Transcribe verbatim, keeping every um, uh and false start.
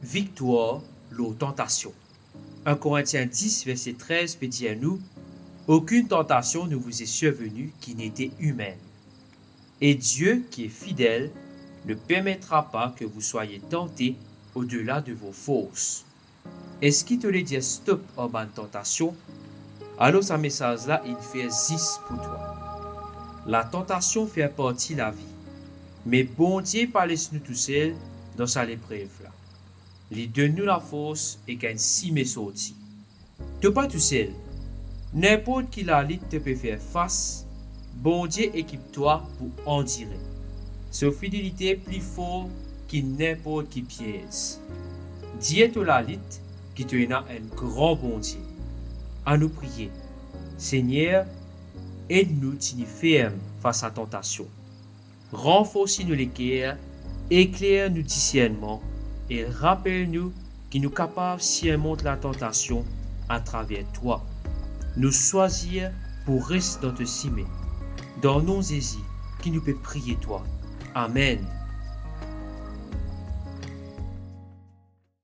Viktwar lor tantasion. En Korintien dis verse trez pe dir nou, aucune tentation ne vous est survenue qui n'était humaine. Et Dieu, qui est fidèle, ne permettra pas que vous soyez tentés au-delà de vos forces. Eski to le dir stop ar bann tantasion? Alor sa mesaz la inn fer zis pou twa. Latantasion fer parti lavi, me Bondie pa les nou tousel dan sa leprev la. Li donn nou lafors ek enn simin sorti. To pa tousel. Ninport ki lalit to pe fer fas, Bondie ekip twa pou andire. So fidelite pli for ki ninport ki piez. Dir to lalit ki to ena enn gran Bondie. Anou priye. Segner, ed nou tini ferm fas a tantasion. Ranforsi nou leker, ekler nou disernman e rapel nou ki nou kapav sirmont latantasion atraver twa. Nou swazir pou res dan to simin. Dan nom Zezi ki nou pe priye twa. Amen.